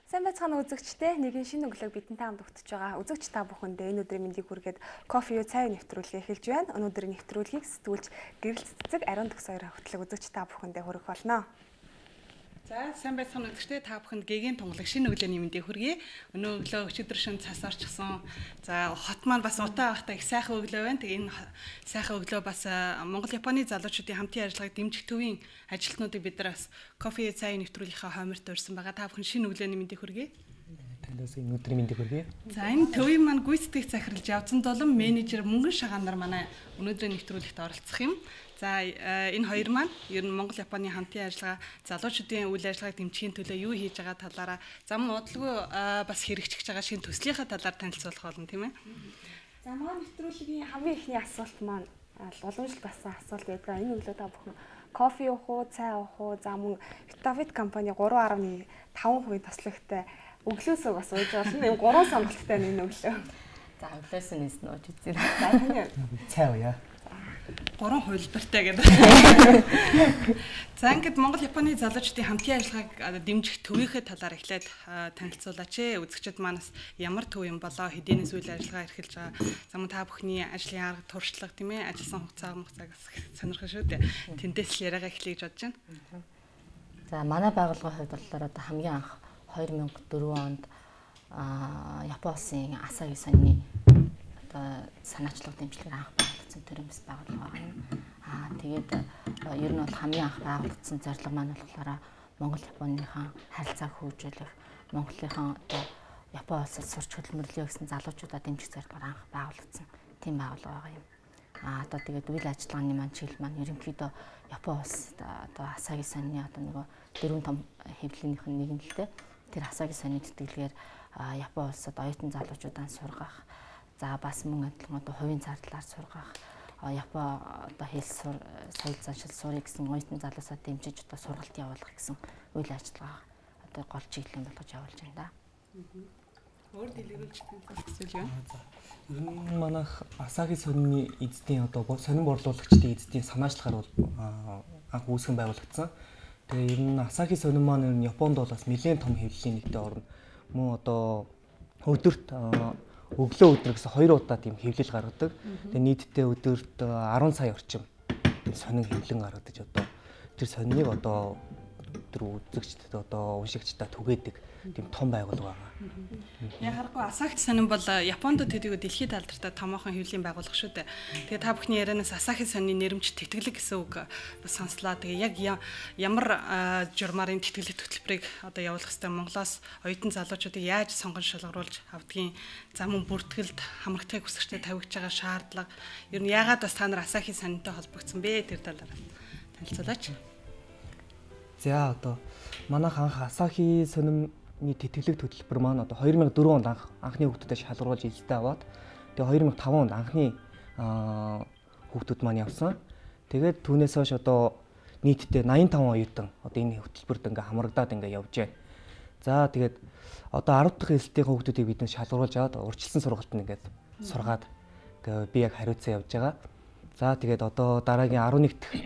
Сайн байцгаана үзэгчдээ, нэгэн шинэ өглөөг бидэнтэй хамт өгтөж байгаа. Үзэгч та бүхэндээ энэ өдрийн мэндийг хүргээд кофе юу цай нэвтрүүлгийг эхэлж байна. Өнөөдрийн нэвтрүүлгийг сэтгүүлч Гэрэл цэцэг Ариун төгс хоёр хөтлөг үзэгч та бүхэндээ хүргэх болно. За сайн байцгаана үзэгчдээ, та бүхэнд гэгээн тунгалаг шинэ өглөөний мэндийг хүргэе. Өнөө өглөө өчигдөр шөнө цас орчихсон. За хот маань бас утаа байхдаа их сайхан өглөө байна. Тэгээ энэ сайхан өглөө бас Монгол Японы залуучуудын хамтын ажиллагааг дэмжих төвийн ажилтнуудыг бид нар бас кофе цай нэвтрүүлгийнхаа хойморт урьсан байгаа. Та бүхэн шинэ өглөөний мэндийг хүргэе. Танаас энэ өдрийн мэндийг хүргэе. За энэ төвийн маань гүйцэтгэх захирал Явзан Долон, менежер Мөнгөн Шагаан нар манай өнөөдрийн нэвтрүүлэгт оролцох юм. За энэ хоёр маань ер нь Монгол Японы хамтын ажиллагаа, залуучуудын үйл ажиллагааг дэмжихийн төлөө юу хийж байгаа талаараа, зам удалгүй бас хэрэгжиж байгаа шинэ төслийнхаа талаар танилцуулах болно, тийм ээ. За манай нэвтрүүлгийн хамгийн эхний асуулт маань уламжлалт болсон асуулт байдаг. Энэ өглөө та бүхэн кофе уух уу, цай уух уу? За мөн Vitavit компани 3.5% тослогтой өглөөсөө бас ууж болно. Энэ гурван сонголттой энэ өглөө. За өглөөсөө нэс нь ууж үзье. За таны цай ууя. Гурван хувилбартай гэдэг. За ингээд Монгол Японы залуучдын хамтын ажиллагааг дэмжих төвийнхээ талаар эхлээд танилцуулаач ээ. Үзэгчид манаас ямар төв юм болоо, хэдийнээс үйл ажиллагаа эрхэлж байгаа. За мөн та бүхний ажлын арга туршлага, тийм ээ, ажилласан хугацаа хугацааг бас сонирхол шүү дээ. Тэндээс л яриагаа эхлэе гэж бодож байна. За манай байгууллагын хувьд болохоор одоо хамгийн анх 2004 онд Япон улсын Асаги сонины одоо санаачлах дэмжлэгээр анх байгуулагдсан төрийн бас байгууллага байгаа юм. Тэгээд ер нь бол хамгийн анх байгуулагдсан зорилго маань болохоор Монгол Японыхан харилцааг хөгжүүлэх, Монголынхан одоо Япон улсад сурч хөдөлмөрлөе гэсэн залуучуудаа дэмжих зорилгоор анх байгуулагдсан тийм байгууллага байгаа юм. Одоо тэгээд үйл ажиллагааны маань чиглэл маань ерөнхийдөө Япон улс одоо Асаги сонины одоо нөгөө дөрвөн том хэвлэлийнх нь нэг нь л дээ. Тэр Асаги сонины тэтгэлгээр Япон улсад оюутан залуучуудаа сургах, за бас мөн адилхан одоо хувийн зардлаар сургах, Япон одоо хэл сур, соёл заншил сурыг гэсэн оюутан залуусаа дэмжиж одоо сургалт явуулах гэсэн үйл ажиллагаа одоо гол чиглэл болгож явуулж байна да. Өөр дэлгэрүүлж танилцуулах зүйл юу? Ер нь манайх Асаги сонины эзэдийн одоо сонин борлуулагчдын эзэдийн санаачлахаар бол анх үүсгэн байгуулагдсан. Тэгээ ер нь Асаги сонин маань ер нь Японд бол бас нэлээд том хэвлэлийн нэгтэй орно. Мөн одоо өдөрт өглөө өдөр гэсэн хоёр удаа тийм хэвлэл гаргадаг. Тэгээ нийтдээ өдөрт 10 сая орчим тийм сонин хэвлэн гаргадаг. Одоо тэр сониныг одоо тэр үзэгчдэд одоо уншигчдад түгээдэг тийм том байгууллага байгаа. Яг харахгүй Асахи сонин бол Японд төдийгөө дэлхийд алдартай томоохон хэвлэлийн байгууллага шүү дээ. Тэгээ та бүхний ярианаас Асахи сонины нэрмж тэтгэлэг гэсэн үг бас сонслоо. Тэгээ яг ямар журмаар энэ тэтгэлэг хөтөлбөрийг одоо явуулах хэвээр Монголоос оюутан залуучуудыг яаж сонгон шалгаруулж авдгийг, за мөн бүртгэлд хамрагдахыг хүсэгчдэд тавигдж байгаа шаардлага, ер нь яагаад бас та нар Асахи сонинтой холбогдсон бэ? Тэр талаар танилцуулаач. За одоо манайх анх Асахи сонины тэтгэлэг хөтөлбөр маань одоо 2004 онд анх анхны хүүхдүүдэд шалгаруулж илтээ аваад, тэгээ 2005 онд анхны хүүхдүүд маань явсан. Тэгээд түүнээс хойш одоо нийтдээ 85 оюутан одоо энэ хөтөлбөрт ингээ хамрагдаад ингээ явж байна. За тэгээд одоо 10 дахь элсэлтийн хүүхдүүдийг бид шалгаруулж аваад урьдчилсан сургалтанд ингээд сургаад тэгээ би яг хариуцсан явж байгаа. За тэгээд одоо дараагийн 11 дахь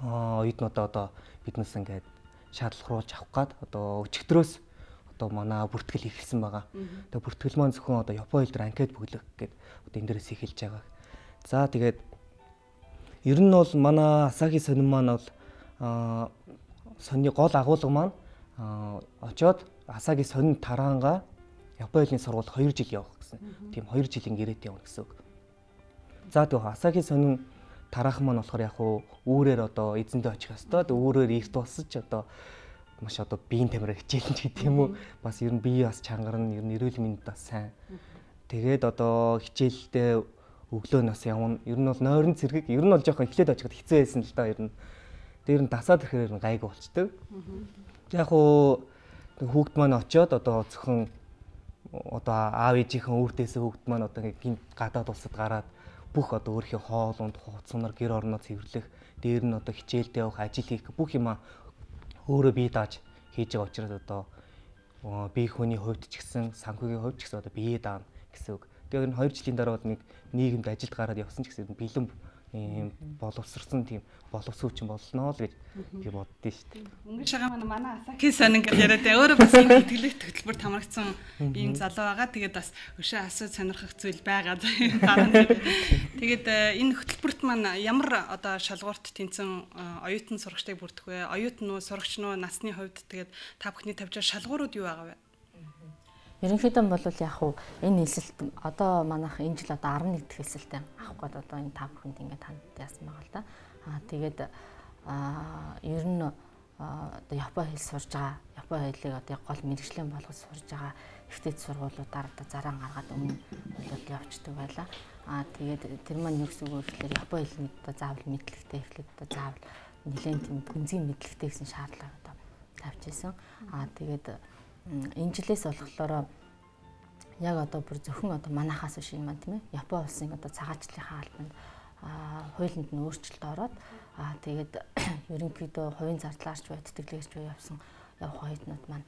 оюутнуудаа одоо биднээс ингээд шалгаруулж авах гад одоо өчигдрөөс одоо манай бүртгэл эхэлсэн байгаа. Тэгээ бүртгэл маань зөвхөн одоо Япон хэл дээр анкет бөглөх гээд одоо энэ дээрээс эхэлж байгаа. За тэгээд ер нь бол манай Асаги сонин маань бол сонины гол агуулга маань очоод Асаги сонин тараангаа Япон хэлний сургууль 2 жил явах гэсэн. Тийм 2 жилийн гэрээт явна гэсэн үг. За тэгээ Асаги сонин тараах маань болохоор яг уу үүрээр одоо эзэндээ очих ёстой. Тэгээ үүрээр эрт болсон ч одоо маш одоо биеийн тамираа хичээлэн ч гэдэг юм уу. Бас ер нь бие бас чангарна, ер нь эрүүл мэнд бас сайн. Тэгээд одоо хичээлдээ өглөө нас явна. Ер нь бол нойрон цэрэг. Ер нь бол жоохон эхлээд очиход хэцүү байсан л да ер нь. Тэр нь дасаад ирэхээр нь гайгүй болчдөг. Яг уу хүүхд маань очиод одоо зөвхөн одоо аав ээжийнхэн үрдээсээ хүүхд маань одоо ингээ гадаад улсад гараад бүх одоо өөрийнхөө хоол унд, хувцас сунар, гэр орноо цэвэрлэх, дээр нь одоо хичээлдээ явах, ажил хийх бүх юмаа өөрөө бие дааж хийж байгаа учраас одоо бие хүний хувьд ч гэсэн, санхүүгийн хувьд ч гэсэн одоо бие даана гэсэн үг. Тэгээ энэ 2 жилийн дараа бол нэг нийгэмд ажилд гараад явсан ч гэсэн бэлэн ийм боловсрсон тийм боловсруучсан болно л гэж би боддөө шүү дээ. Өнгөн шагаа манай Асахи сонин гэж яриад өөрөө бас ийм тэтгэлэг хөтөлбөрт хамрагдсан ийм залуу байгаа. Тэгээд бас өшөө асууж сонирхох зүйл байгаа. Дараа нь. Тэгээд энэ хөтөлбөрт маань ямар одоо шалгуурт тэнцэн оюутан сурагчдыг бүрдэх вэ? Оюутан уу, сурагч нь уу, насны хувьд тэгээд та бүхний тавьж байгаа шалгуурууд юу байгаа вэ? Ерөнхийдөө бол яг хуу энэ элсэлт одоо манайх энэ жил одоо 11 дахь элсэлтээ авах гээд одоо энэ та бүхэнд ингээд танд яасан байгаа л да. Аа тэгээд ер нь одоо Япон хэл сурж байгаа, Япон хэлийг одоо гол мэргэжлэн болгож сурж байгаа ихтэй сургуулиудаар одоо заран гаргаад өмнө бол явцдаг байлаа. Аа тэгээд тэр маань юу гэсэн үг вэ гэхээр Япон хэлний одоо заавал мэдлэгтэй эхлээд одоо заавал нэлээд тийм гүнзгий мэдлэгтэй гэсэн шаардлага одоо тавьж исэн. Аа тэгээд энэ жилээс болохоор яг одоо бүр зөвхөн одоо манахаас биш юм тийм ээ. Япон улсын одоо цагаачлалынхаа албанд хуулинд нь өөрчлөлт ороод тэгээд ерөнхийдөө хувийн зардлаарч бай, тэтгэлэгч бай явсан явах оюутнууд маань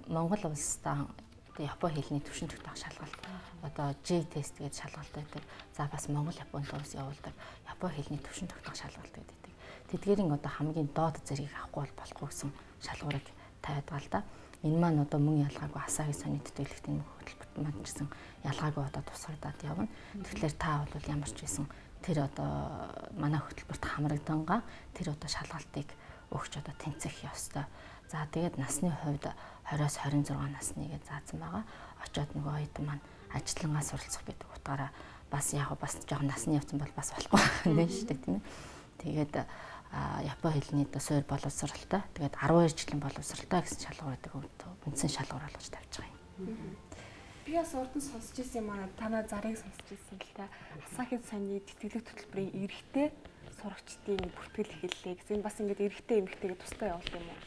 Монгол улстай одоо Япон хэлний түвшин тогтоох шалгалт одоо J тест гэж шалгалт байдаг. За бас Монгол Японд улс явуулдаг Япон хэлний түвшин тогтоох шалгалт гэдэг. Тэдгээрийн одоо хамгийн доод зэргийг авахгүй бол болохгүй гэсэн шалгуурыг тавиад байгаа л да. Энэ маань одоо мөн ялгаагүй Асахи соны тэтгэлэгт энэ хөтөлбөрт маань ч гэсэн ялгаагүй одоо тусгагдаад явна. Тэгэхээр та бол ямар ч байсан тэр одоо манай хөтөлбөрт хамрагдангаа тэр одоо шалгалтыг өгч одоо тэнцэх ёстой. За тэгээд насны хувьд 20-оос 26 насны гэж заасан байгаа. Очоод нөгөө оюутан маань ажиллангаа суралцах гэдэг утгаараа бас яг бас жоохон насны явцсан бол бас болохгүй байна шүү дээ тийм ээ. Тэгээд Япон хэлний одоо суурь боловсралтай тэгээд 12 жилийн боловсралтай гэсэн шалгуур гэдэг үндсэн шалгуур болгож тавьж байгаа юм. Би бас урд нь сонсч ирсэн юм аа, танаа зарыг сонсч ирсэн л та. Асахи соны тэтгэлэг хөтөлбөрийн эрэгтэй сурагчдын бүртгэл эхэллээ гэсэн. Бас ингээд эрэгтэй эмэгтэйгээ тусдаа явуулт юм уу?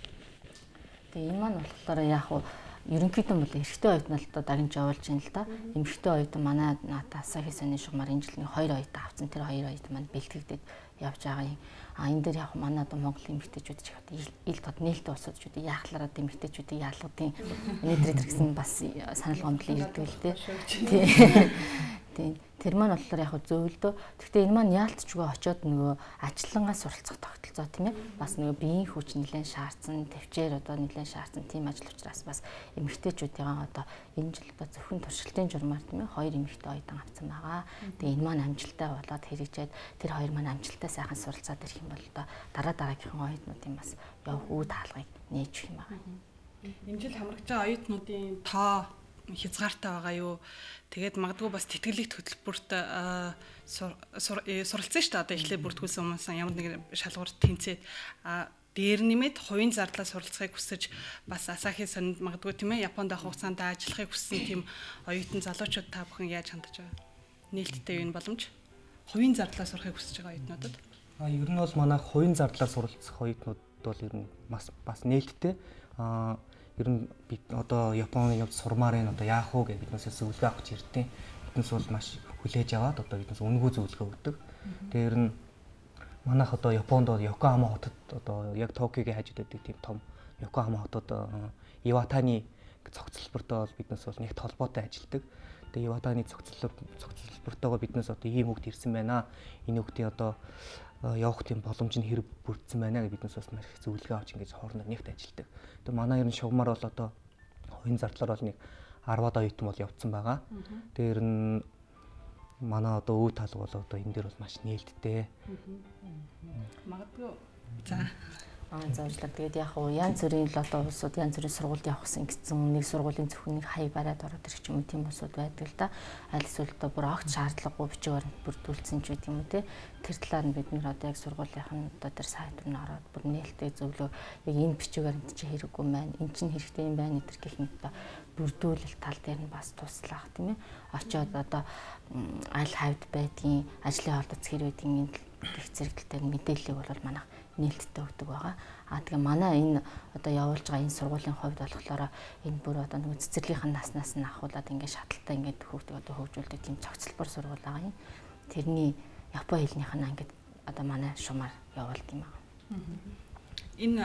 Тэгээ энэ маань болохоор яг уу ерөнхийдөө бол эрэгтэй оюутнууд одоо дагнж явуулж байна л да. Эмэгтэй оюутан манай Асахи соны шугамар энэ жил нэг 2 оюутан авсан. Тэр 2 оюутан маань бэлтгэгдээд явж байгаа юм. А энэ дээр яг манай одоо Монгол эмэгтэйчүүд ч их ил тод нээлттэй улсууд ч үү яахлаараа эмэгтэйчүүдийг ялгадیں۔ Өнөөдөр гэсэн бас санал гомдол ирдэг л дээ. Тийм. Тэр маань болохоор яг зөв л дөө. Гэхдээ энэ маань яалтчгүй очиод нөгөө ажиллангаа суралцах тогтолцоо тийм ээ. Бас нөгөө биеийн хүч нэлээд шаардсан, төвчээр одоо нэлээд шаардсан тийм ажил учраас бас эмэгтэйчүүдийн одоо энэ жил одоо зөвхөн туршилтын журмаар тийм ээ 2 эмэгтэй оюутан авсан байгаа. Тэгээ энэ маань амжилттай болоод хэрэгжээд тэр хоёр маань амжилттай сайхан суралцаад ирэх юм бол одоо дараа дараагийнхан оюутнуудын бас явах үе таалгыг нээж өгөх юм байна. Энэ жил хамрагч байгаа оюутнуудын тоо хязгаартай байгаа юу? Тэгээд магадгүй бас тэтгэлэгт хөтөлбөрт суралцсан шүү дээ. Одоо эхлээд бүртгүүлсэн хүмүүс ямар нэгэн шалгуурт тэнцээд дээр нэмээд хувийн зардлаа суралцахыг хүсэж бас Асахи сонд магадгүй тийм ээ Японд авах хугацаанд ажиллахыг хүссэн тийм оюутан залуучууд та бүхэн яаж хандаж байгаа? Нээлттэй юу боломж? Хувийн зардлаа сурахыг хүсэж байгаа оюутнуудад? Ер нь бол манай хувийн зардлаар суралцах оюутнууд бол ер нь бас нээлттэй. Ер нь бид одоо Японы явд сурмаар энэ одоо яах вэ гэж биднээс зөвлөгөө авах гэж ирдیں. Биднээс бол маш хүлээж аваад одоо биднээс үнэгүй зөвлөгөө өгдөг. Тэгээ ер нь манайх одоо Японд Йокохама хотод одоо яг Токиогийн хажууд байдаг тийм том Йокохама хотод Иватани цогцлбортой бол биднээс бол нэгт холбоотой ажилладаг. Тэгээ Иватани цогцлбортойгоо биднээс одоо ийм хүүхд ирсэн байна. Энэ хүүхдийн одоо явах тийм боломж нь хэрэг бүрдсэн байна гэж биднээс бас маш их зөвлөгөө авч ингэж хоорондоо нэгт ажилладаг. Тэгээ манай ер нь шугамар бол одоо хувийн зардлаар бол нэг 10-аад оюутан бол явцсан байгаа. Тэгээ ер нь манай одоо өвөө талг бол одоо энэ дээр бол маш нээлттэй. Магадгүй за заавчлаа. Тэгээд яг уу янз бүрийн л одоо улсууд янз бүрийн сургуульд явах гэсэн нэг сургуулийн зөвхөн нэг хай бариад ороод ирэх ч юм уу тийм улсууд байдаг л да. Аль эсвэл одоо бүр огт шаардлагагүй бичиг баримт бүрдүүлсэн ч гэдэг юм уу те. Тэр талаар нь бид нэр одоо яг сургуулийнх нь одоо тэр сайт руу ороод бүр нээлттэй зөвлөө яг энэ бичиг баримт чи хэрэггүй юм байна. Энэ чинь хэрэгтэй юм байна гэдэг гэх мэт одоо бүрдүүлэл тал дээр нь бас туслах тийм ээ. Очоод одоо аль хавьд байдгийн ажлын оролцоо хэр байдгийн гэх зэрэг тал дээр мэдээллийг бол манайх нээлттэй өгдөг байгаа. А тэгээ манай энэ одоо явуулж байгаа энэ сургуулийн хувьд болохоор энэ бүр одоо нөгөө цэцэрлэгийнхэн наснаас нь ахуулаад ингээд шаталтай ингээд хүүхдийг одоо хөгжүүлдэг тийм цогцлбор сургууль байгаа юм. Тэрний Япон хэлнийх нь ингээд одоо манай шумаар явуулд юм байна. Энэ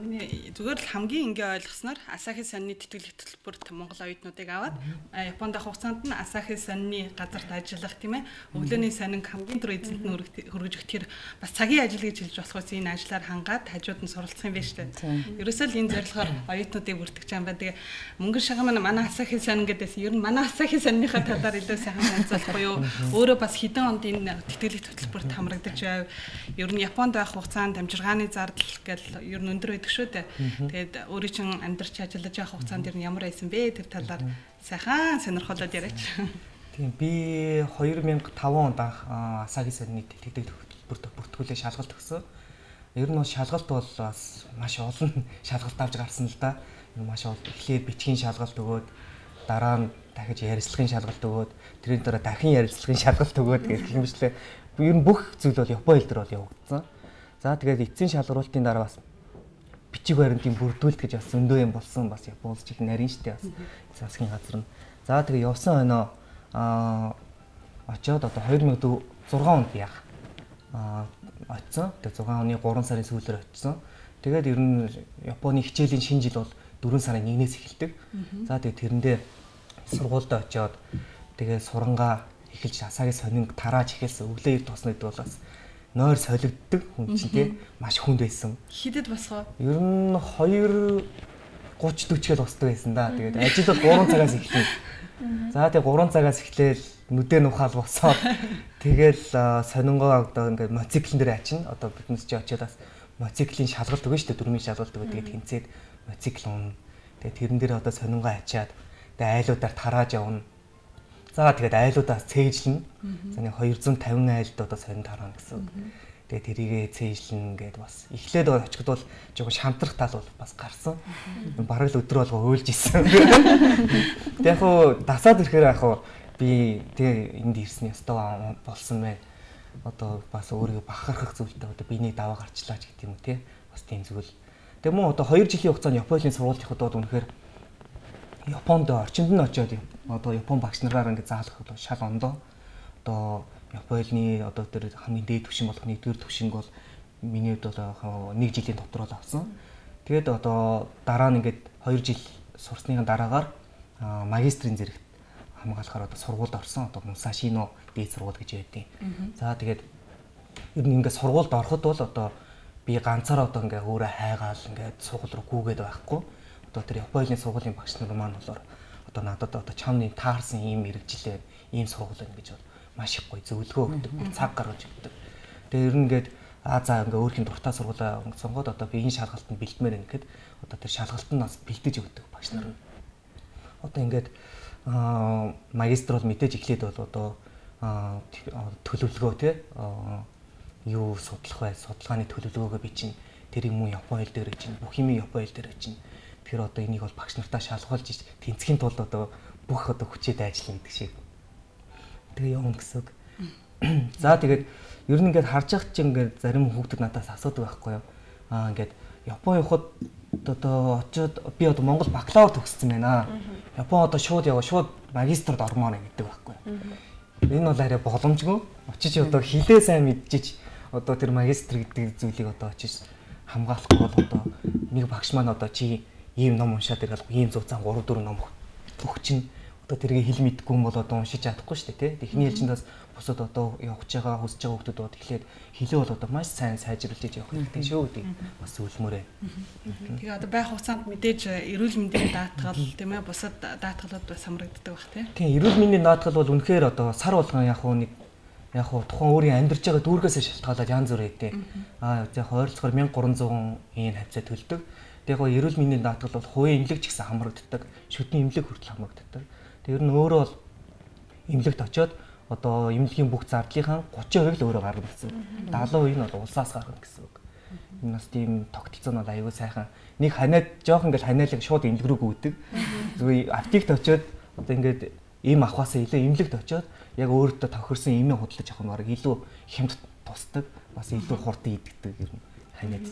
миний зүгээр л хамгийн энгийн ойлгосноор Асахи сонины тэтгэлэг төлбөрт Монгол оюутнуудыг аваад Японд авах хугацаанд нь Асахи сонины газарт ажиллах, тийм ээ. Өглөөний сонин хамгийн түрүү эзэнт нь хөргөж өгөх тэр бас цагийн ажил гэж хэлж болох ус энэ ажлаар хангаад хажууд нь суралцах юм байна шүү дээ. Ерөөсөө л энэ зорилгоор оюутнуудыг бүртгэж байгаа юм байна. Тэгээ мөнгөн шагам маань манай Асахи сонин гэдээс ер нь манай Асахи сониныхаа талаар илүү сайхан танилцуулах буюу өөрөө бас хэдэн онд энэ тэтгэлэг төлбөрт хамрагдаж байв. Ер нь Японд байх хугацаанд амжиргааны зардал гэл ер нь өндөр байдаг шүү дээ. Тэгээд өөрийн чинь амьдарч ажиллаж явах хугацаанд ер нь ямар байсан бэ? Тэр талаар сайхан сонирхолтой яриач. Тийм, би 2005 онд анх Асаги сонины тэтгэлэг төлбөрт бүртгүүлээ шалгалт өгсөн. Ер нь бол шалгалт бол бас маш олон шалгалт авч гарсан л да. Маш олон эхлээд бичгийн шалгалт өгөөд, дараа нь дахиж ярилцлагын шалгалт өгөөд, тэрийн дараа дахин ярилцлагын шалгалт өгөөд гэх юм бичлээ. Ер нь бүх зүйл бол Японы хэл дээр бол явагдсан. За тэгээд эцсийн шалгаруултын дараа бас бичиг баримтын бүрдүүлэлт гэж бас зөндөө юм болсон. Бас Япон улс чих нарийн штэ бас засгийн газар нь. За тэгээ явсан хойноо очиод одоо 2006 онд яах очсон. Тэгээ 6 оны 3 сарын сүүлээр очсон. Тэгээд ер нь Японы хичээлийн шинэ жил бол 4 сарын 1-ээс эхэлдэг. За тэгээ тэрэндээ сургуульд очиод тэгээ сурангаа эхэлж Асаги сонин тарааж эхэлсэн. Өглөө эрт туснаа гэдэг бол бас нойр солигддог хүн чинь тий маш хүнд байсан. Хидэд босгоо? Ер нь 2:30 40 гээл босдог байсан да. Тэгээд ажил бол 3 цагаас эхэлнэ. За тэгээд 3 цагаас эхлээл нүдэ нухаал босоод тэгэл сонингоо одоо ингээд мотоциклэн дээр ачна. Одоо биднес чи очиод бас мотоциклийн шалгалт өгнө шүү дээ. Дөрмийн шалгалт өгөө. Тэгээд тэнцээд мотоцикл унна. Тэгээд тэрэн дээр одоо сонингоо ачаад тэгээд айлуудаар тарааж явна. За тэгээд айлуудаас цээжлэнэ. За нэг 250 айлд одоо сонин тараана гэсэн. Тэгээд тэрийгээ цээжлэнэ гэдээ бас эхлээд очиход бол жоохон шантрах тал бол бас гарсан. Бараг л өдөр болго уйлж исэн. Тэг яг хуу дасаад ирэхээр яг хуу би тэг энд ирсэн ёстой болсон байна. Одоо бас өөрийгөө бахархах зүйлтэй одоо биенийг даваа гарчлаа ч гэдэг юм уу те. Бас тийм зүйл. Тэг мөн одоо 2 жилийн хугацаанд Японы сургуульд явахад бол үнэхээр Японд орчинд нь очиод одоо Япон багш нараар ингээд заалах бол шал ондоо. Одоо Японы одоо тэр хамгийн дээд түвшин болох нэгдүгээр түвшинг бол миний хувьд бол 1 жилийн дотор бол авсан. Тэгээд одоо дараа нь ингээд 2 жил сурсныхаа дараагаар магистрийн зэрэгт хамгаалахаар одоо сургуульд орсон. Одоо Мусашино дээд сургууль гэж байдیں۔ За тэгээд ер нь ингээд сургуульд ороход бол одоо би ганцаараа одоо ингээд өөрөө хайгаал ингээд сургууль руу гүйгээд байхгүй. Одоо тэр Японы сургуулийн багш нар маань болохоор одоо надад одоо чамны таарсан ийм мэрэгчлээ, ийм сургууль байна гэж бол маш их гоё зөвлөгөө өгдөг, цаг гаргаж өгдөг. Тэгээ ер нь ингээд за ингээ өөрхийн дуртай сургуулаа сонгоод одоо би энэ шалгалтанд бэлтмээр байна гэхэд одоо тэр шалгалт нь бас бэлтэж өгдөг багш нар нь. Одоо ингээд магистр бол мэдээж эхлээд бол одоо төлөвлөгөө те юу судлах бай, судалгааны төлөвлөгөөгөө би чинь тэр юм уу Япон хэл дээр чинь бүх юм Япон хэл дээр чинь тэр одоо энийг бол багш нартаа шалгуулж тэнцхийн тулд одоо бүх одоо хүчээд ажиллана гэдэг шиг. Тэгээ явна гэсэн үг. За тэгээд ер нь ингээд харж яхад чинь ингээд зарим хүүхдүүд надаас асуудаг байхгүй юу. Ингээд Япон явхад одоо очиод би одоо Монгол бакалавр төгссөн байна. Япон одоо шууд яваа, шууд магистрт ормоор гэдэг байхгүй юу. Энэ бол арай боломжгүй. Очиж одоо хилээ сайн мэдчихэж одоо тэр магистр гэдэг зүйлийг одоо очиж хамгаалахгүй бол одоо нэг багш маань одоо чи ийм ном уншаад ирэл ийм 100 3 4 ном өгч чинь одоо тэрийг хэл мэдгүй юм бол одоо уншиж чадахгүй шүү дээ тий. Эхний ээлжинд бас бусад одоо явж байгаа хүсэж байгаа хүмүүс бол эхлээд хэлээ бол одоо маш сайн сайжруулж явах хэрэгтэй шүү гэдэг бас зөвлөмөр байна. Тэгээ одоо байх хугацаанд мэдээж эрүүл мэндийн даатгал тийм ээ бусад даатгалууд бас хамрагддаг бах тий. Тийм, эрүүл мэндийн даатгал бол үнэхээр одоо сар болгон яг хуу нэг яг хуу тухайн өөрийн амьдарч байгаа дүүргээс шалтгаалаад янз бүр өгдөө. Яг ойролцоогоор 1300 yen хавцаа төлдөг. Тэг яг эрүүл мэндийн даатгал бол хувийн эмнэлэг ч гэсэн хамрагддаг, шүдний эмнэлэг хүртэл хамрагддаг. Тэр нь өөрөө бол эмнэлэгт очиод одоо эмнэлгийн бүх зардлынхаа 30% л өөрөө гаргана гэсэн үг. 70% нь бол улсаас гаргана гэсэн үг. Энэ бас тийм тогтолцоо нь бол аюул сайхан. Нэг ханиад жоох ингээл ханиалаг шууд эмнэлэг рүү гүйдэг. Зүгээр аптект очиод одоо ингээд эм авахаасаа илүү эмнэлэгт очиод яг өөртөө тохирсон эмээ худалдаж авах нь бараг илүү хямд тусдаг, бас илүү хурдан идэгдэг юм ханиад.